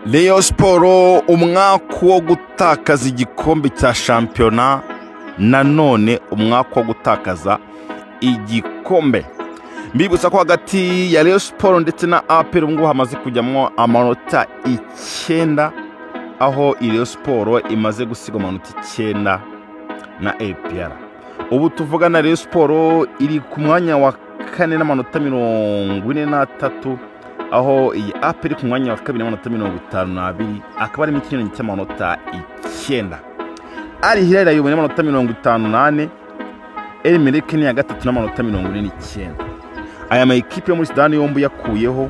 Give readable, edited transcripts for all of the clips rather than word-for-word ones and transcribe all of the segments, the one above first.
Rayon Sports, umwaka wo gutakaza igikombe cya shampiyona, nanone umwaka wo gutakaza igikombe. Mbibutsa ko hagati ya Rayon Sports ndetse na APR ubu ngubu hamaze kujyamo amanota 9, aho Rayon Sports imaze gusiga amanota 9 na APR. Ubu tuvugana, Rayon Sports iri ku mwanya wa kane n'amanota 43, aho iyi APR iri ku mwanya wa kabiri n'amanota 52, akaba arimo ikinyuranyo cy'amanota 9. Al Hilal irayoboye n'amanota 54, El Merreikh ni iya gatatu n'amanota 49. Aya ma ekipe yo muri Sudani yombi uyakuyeho,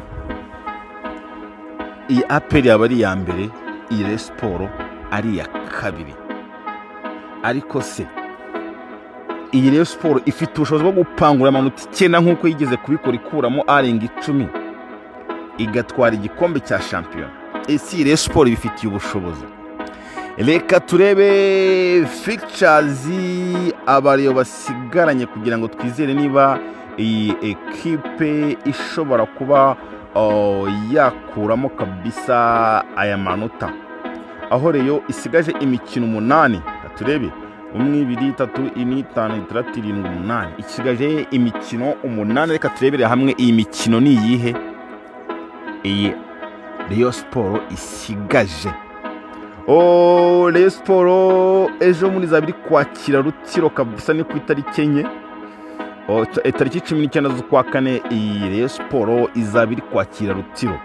iyi APR yaba ari iya mbere, iyi Rayon Sports ari iya kabiri. Ariko se iyi Rayon Sports ifite ubushobozi bwo gupangura amanota 9 nk'uko yigeze kubikora ikuramo arenga 10, igatwara igikombe cya shampiyona? Ese iyi Rayon Sports ibifitiye ubushobozi? Reka turebe fixtures abariyo basigaranye kugira ngo twizere niba iyi ekipe ishobora kuba yakuramo kabisa aya manota, aho Rayon isigaje imikino 8. Reka turebe: 1, 2, 3, 4, 5, 6, 7, 8. Isigaje imikino 8. Reka turebere hamwe iyi mikino ni iyihe iyi Rayon Sports isigaje. Rayon Sports ejo muri izaba iri kwakira Rutsiro kabisa, ni ku itariki 4, tariki 19 z'ukwa kane. Iyi Rayon Sports izaba iri kwakira Rutsiro.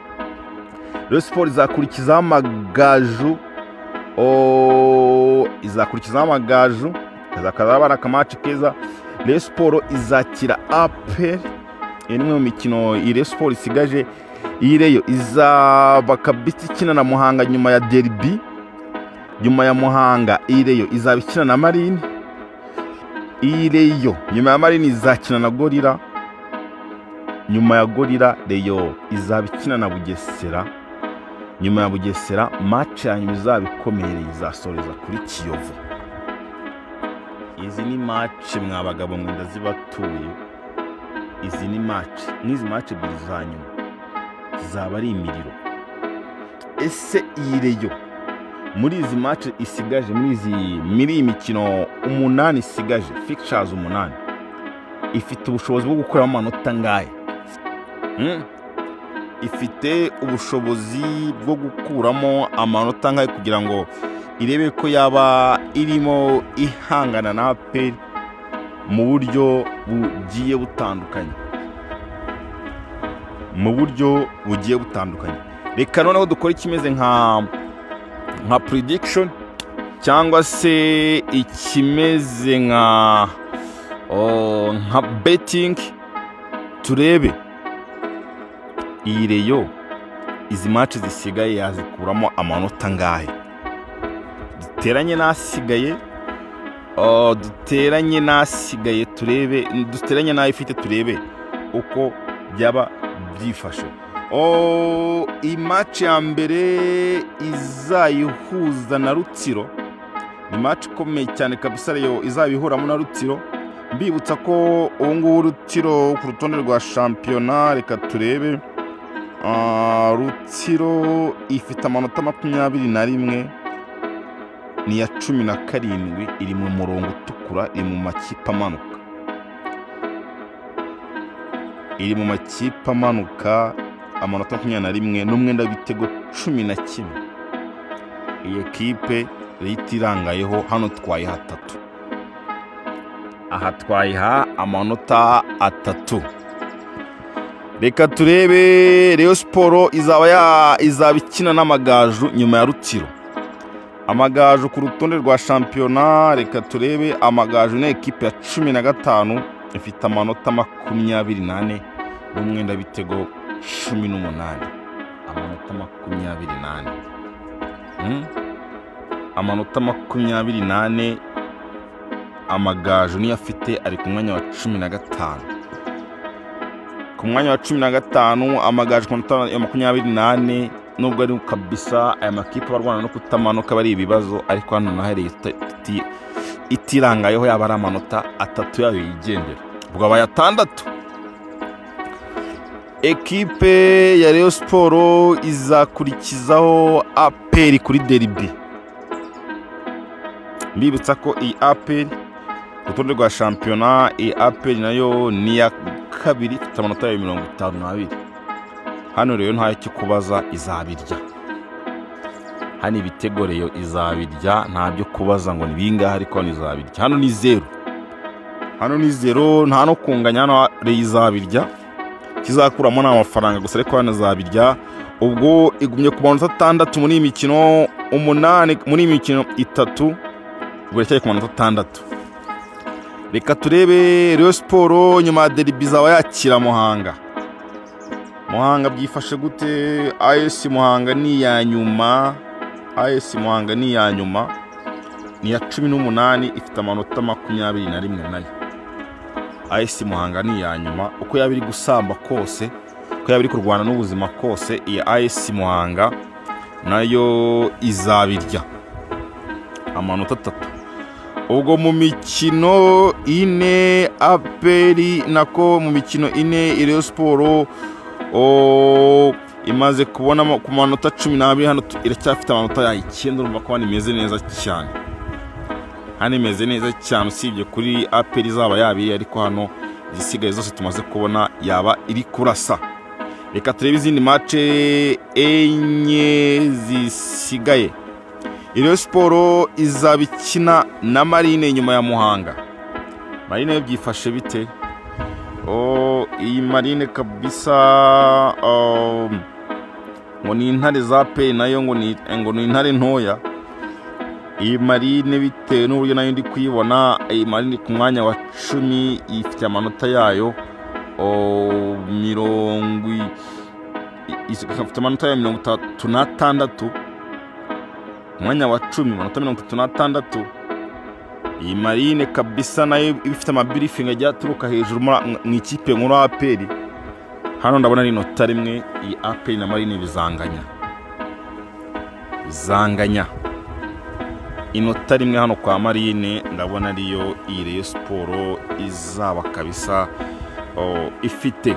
Rayon Sports izakurikizaho Amagaju, izakurikizaho Amagaju, kazaba ari aka match keza. Rayon Sports izakira APR. Iyi ni imwe mu mikino iyi Rayon Sports isigaje. Iyi Rayon izaba kabisa ikina na Muhanga nyuma ya derby. Nyuma ya Muhanga, iyi Rayon izaba ikina na Marine. Iyi Rayon nyuma ya Marine izakina na Gorilla. Nyuma ya Gorilla, Rayon izaba ikina na Bugesera. Nyuma ya Bugesera, match ya nyuma izaba ikomeye, izasoreza kuri Kiyovu. Izi ni match, mwa bagabo mwe, ndazibatuye. Izi ni match, n'izi match ebyiri za nyuma zizaba ari imiriro. Ese iyi Rayon muri izi match isigaje, muri iyi mikino 8 isigaje, fixtures 8, ifite ubushobozi bwo gukuramo amanota angahe? Ifite ubushobozi bwo gukuramo amanota angahe kugira ngo irebe ko yaba irimo ihangana na APR mu buryo bugiye butandukanye? Mu buryo bugiye butandukanye. Reka noneho dukore ikimeze nka prediction cyangwa se ikimeze nka betting, turebe iyi Rayon izi match zisigaye yazikuramo amanota angahe. Duteranye n'asigaye, duteranye n'asigaye turebe, duteranye n'ayo ifite turebe uko byaba byifashe. Iyi match ya mbere izayihuza na Rutsiro ni match ikomeye cyane kabisa, Rayon izaba ihuramo na Rutsiro. Mbibutsa ko ubu ngubu Rutsiro ku rutonde rwa shampiyona, reka turebe, Rutsiro ifite amanota 21, ni iya 17, iri mu murongo utukura, iri mu makipe amanuka, iri mu makipe amanuka, amanota 21 n'umwenda w'ibitego 11. Iyi ekipe rero irangayeho hano twayiha 3, aha twayiha amanota 3. Reka turebe Rayon Sports izaba ikina n'Amagaju nyuma ya Rutsiro. Amagaju ku rutonde rwa shampiyona, reka turebe, Amagaju ni ekipe ya 15, ifite amanota 24 n'umwenda w'ibitego 18. Amanota 24. Amanota 24 Amagaju niyo afite, ari ku mwanya wa 15. Ku mwanya wa 15 Amagaju ku manota ya 24. Nubwo ari kabisa aya makipe arwana no kutamanuka aba ari ibibazo, ariko hano nahereye itirangayeho yaba ari amanota 3 yayo yigendera, ubwo abaye 6. Ekipe ya Rayon Sport izakurikizaho APR kuri derby. Mbibutsa ko iyi APR, ku rutonde rwa shampiyona, iyi APR nayo ni iya kabiri, ifite amanota yayo 52. Hano rero nta cyo kubaza, izabirya. Hano ibitego Rayon izabirya, nta byo kubaza ngo ni bingahe, ariko hano izabirya. Hano ni zero, hano ni zero, nta no kunganya. Hano Rayon izabirya, kizakuramo ni amafaranga gusa, ariko hano izabirya. Ubwo igumye ku manota 6 muri iyi mikino 8, muri iyi mikino 3, ubwo iracyari ku manota 6. Reka turebe Rayon Sport nyuma ya derby izaba yakira Muhanga. Muhanga byifashe gute? AS Muhanga ni iya nyuma, AS Muhanga ni iya nyuma, ni iya 18, ifite amanota 21 nayo. AS Muhanga ni iya nyuma. Uko yaba iri gusamba kose, uko yaba iri kurwana n'ubuzima kose, iyi AS Muhanga nayo izabirya amanota 3. Ubwo mu mikino 4 APR, nako mu mikino 4 Rayon Sport imaze kubona ku manota 12. Hano iracyafite amanota yayo 9. Urumva ko hano imeze neza cyane, hano imeze neza cyane, usibye kuri APR izaba yabiriye, ariko hano izisigaye zose tumaze kubona yaba iri kurasa. Reka turebe izindi match 4 zisigaye. Rayon Sport izaba ikina na Marine nyuma ya Muhanga. Marine yo byifashe bite? Oh, iyi Marine kabisa, ngo ni intare za pe, nayo ngo ni intare ntoya. Iyi Marine, bitewe n'uburyo nayo ndi kuyibona, iyi Marine ku mwanya wa 10, ifite amanota yayo mirongo ifite amanota yayo 36, umwanya wa 10, amanota 36. Iyi Marine kabisa nayo iba ifite amabirifingi agiye aturuka hejuru mu ikipe nkuru APR. Hano ndabona ari inota rimwe. Iyi APR na Marine bizanganya, bizanganya inota rimwe. Hano kwa Marine ndabona ariyo iyi Rayon Sport izaba kabisa ifite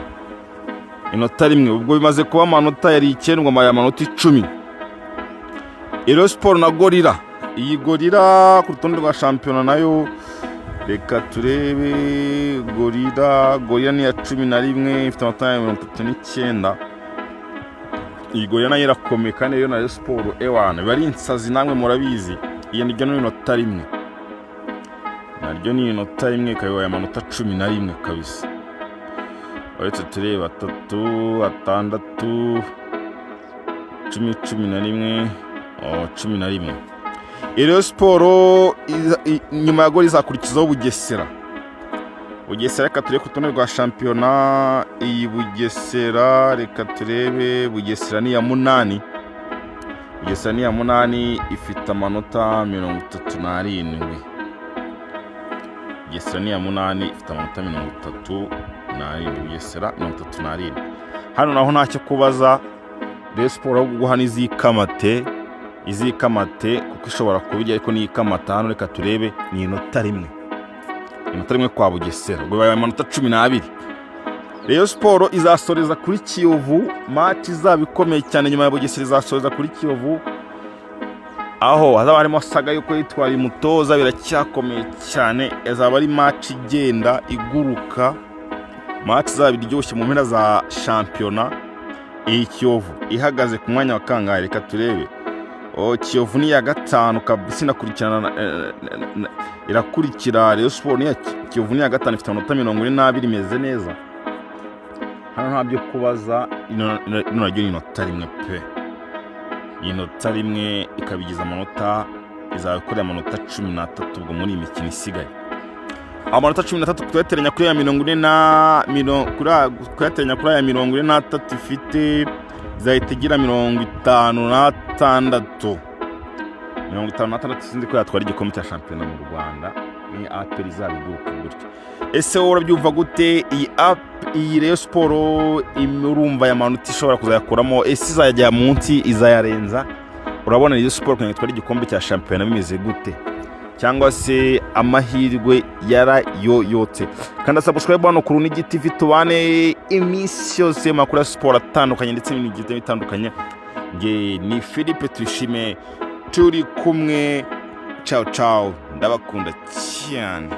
inota rimwe. Ubwo bimaze kuba amanota yari 9, ngo amaye amanota 10. Rayon Sport na Gorilla. Iyi Gorilla ku rutonde rwa shampiyona nayo, reka turebe Gorilla. Gorilla ni iya 11, ifite amanota ya 39. Iyi Gorilla nayo irakomeye, kandi rero na Rayon Sport ewana biba ari insazi, namwe murabizi. Iyi niryo ni inota rimwe, naryo ni inota rimwe, ikaba amanota 11 kabisa. Uretse tureba 3, 6, 10, 11, 11. Rayon Sport nyuma ya Gorilla izakurikizaho Bugesera. Bugesera, reka turebe ku rutonde rwa shampiyona iyi Bugesera. Reka turebe, Bugesera ni iya 8, Bugesera ni iya 8, ifite amanota 37. Bugesera ni iya 8, ifite amanota 37. Bugesera 37. Hano naho ntacyo kubaza, Rayon Sport ahubwo guha n'izikamate, izikamate, kuko ishobora kubirya, ariko niyikamata. Hano reka turebe, ni inota rimwe, inota rimwe kwa Bugesera, ubwo bibaye amanota 12. Rayon Sport izasoreza kuri Kiyovu, match izaba ikomeye cyane. Nyuma ya Bugesera izasoreza kuri Kiyovu, aho hazaba harimo saga yuko yitwaye umutoza, biracyakomeye cyane. Izaba ari match igenda iguruka, match izaba iryoshye mu mpera za shampiyona. Iyi Kiyovu ihagaze ku mwanya wa kangahe? Reka turebe. Oh, Kiyovu ni iya 5 kabisa, inakurikirana irakurikira Rayon Sport. Ni iya Kiyovu ni iya 5, ifite amanota 42, imeze neza. Hano nta byo kubaza, ino naryo ni inota rimwe pe, ni inota rimwe, ikabigiza amanota, izaba ikoreye amanota 13. Ubwo muri iyi mikino isigaye, amanota 13 kuyateranya kuri ya 40 na kuyateranya kuri aya 43 ifite, izahita igira 56, 56. Sinzi ko yatwara igikombe cya shampiyona mu Rwanda, ni APR izaba iguruka gutya. Ese wowe urabyumva gute? Iyi app, iyi Rayon Sport, urumva aya manota ishobora kuzayakuramo? Ese izajya munsi, izayarenza? Urabona Rayon Sport kugira ngo itware igikombe cya shampiyona bimeze gute? Cyangwa se amahirwe yarayoyotse. Kanda subscribe hano ku Runigi TV, tubane iminsi yose, makuru ya siporo atandukanye ndetse n'ibintu bigiye bitandukanye. Nge ni Philippe Tuyishime, turi kumwe. Ciao ciao, ndabakunda cyane.